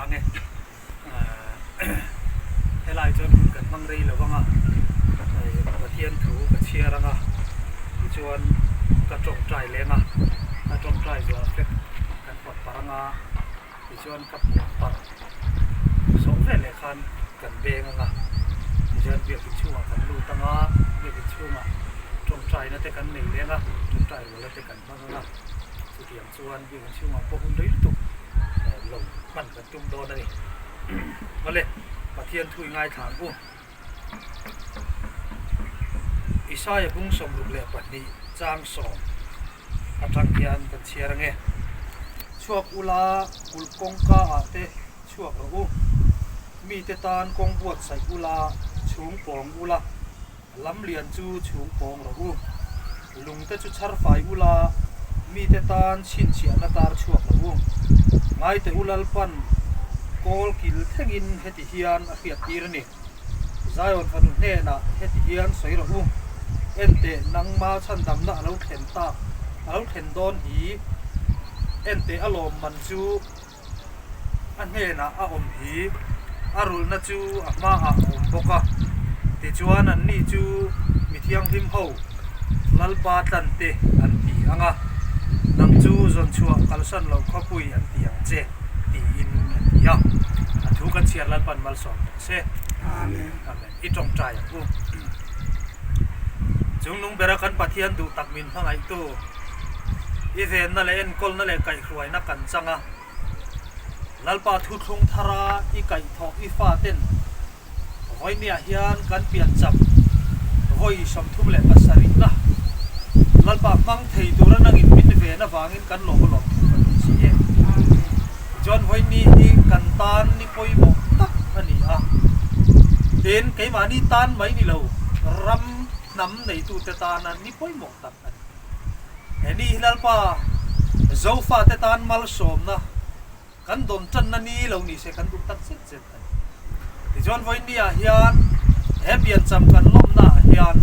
ange. Helai chuan hun kan hmang rei lo anga, Pathian thu ka chhiar anga, tichuan ka tawngtai leng a, ka tawngtai zuah fek kan pawt parh anga, tichuan ka puan parh zawh veleh khan kan beng anga, tichuan biakin chhungah kan lut anga, biakin chhungah tawngtaina te kan nei leng a, tawngtai ruala te kan hmang anga, chutiang chuan biakin chhungah pawh hun rei lutuk lo hman kan tum dawn a ni. Awle, Pathian thu i ngaithla ang u. Isaia bung 62 chang 10 atang hian kan chhiar ange. Chhuak ula kulh kawngka ah te chhuak rawh u. Mite tan kawng buatsaih ula chhung pawng ula, lam lian chu chhung pawng rawh u. Lungte chu chhar fai ula, mite tan chhinchhiahna tar chhuak rawh u. Ngaite u Lalpan kawl kil thlengin heti hian a hriat tir a ni. Zion fanu hnenah heti hian sawi rawh u, Enteh nangma chhandamna a lo thlen tak, a lo thlen dawn hi, enteh a lawmman chu a hnenah a awm hi, a rulhna chu a hmaah a awm bawk a. Tichuan anni chu mi thianghlim ho Lalpa tlante an ti ang a, nang chu zawnchhuah kalsan loh khawpui an ti ang che, tiin a ti a. A thu kan chhiar Lalpan malsawm rawh se. Amen. I tawngtai ang u. Chungnung bera kan Pathian duh tak min hmangaihtu, i venna leh enkawlna leh kaihhruaina kan chang a. Lalpa thuthlung thara i kaihthawh i faten vawinia hian kan piancham vawi 37 na Lalpa hmang thei tura nangin min ven avangin kan lawm alawm thu kan rawn si e. Tichuan vawiini hi kan tan ni pawimawh tak a ni a. Tin, keimahni tan mai ni lo, ram hnam neitute tana ni pawimawh tak a ni. He ni hi Lalpa Zofate tan malsawmna kan dawn tanna ni lo ni se kan duh tak zet zet a ni. Tichuan vawiin ah hian he piancham kan lawmna ah hian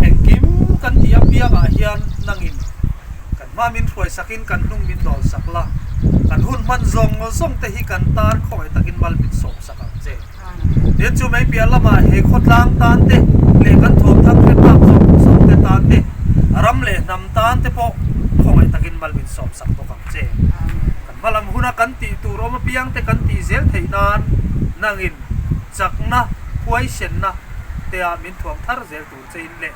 engkim kan tih apiang ah hian nangin kan hma min hruai sakin kan hnung min dawl sak la, kan hun hman zawng zawng te hi kan tan khawngaih takin mal min sawm sak ang che. Tin chu mai piah lamah he khawtlang tan te leh kan thuamthang hre phak zawng zawng te tan te, ram leh hnam tan te pawh khawngaih takin mal min sawm sak bawk ang che. Kan hma lam huna kan tih tur awm apiang te kan tih zel theih nan nangin chakna, huaisenna te ah min thuam thar zel tur che in leh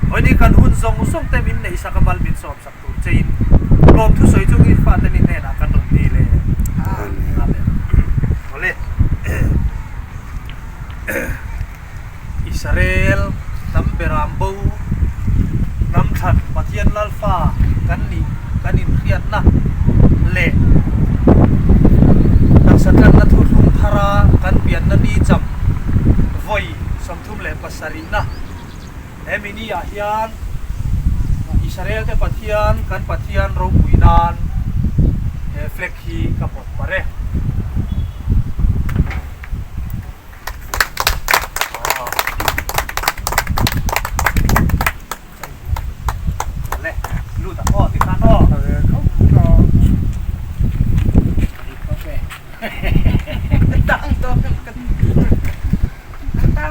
vawini kan hun zawng zawng te min neih sak a mal min sawm sak tur che in lawm thusawi chu i fate ni hnenah kan rawn ti le. Amen. Awle. Israel hnam beram bo hnam thlan Pathian Lalfa kan nih kan inhriatna leh taksa tlanna thuthlung thara kan pianna ni cham vawi 37 na Hemi ni ah hian Israel te Pathian kan Pathian ropui nan he flag hi ka pawt parh e.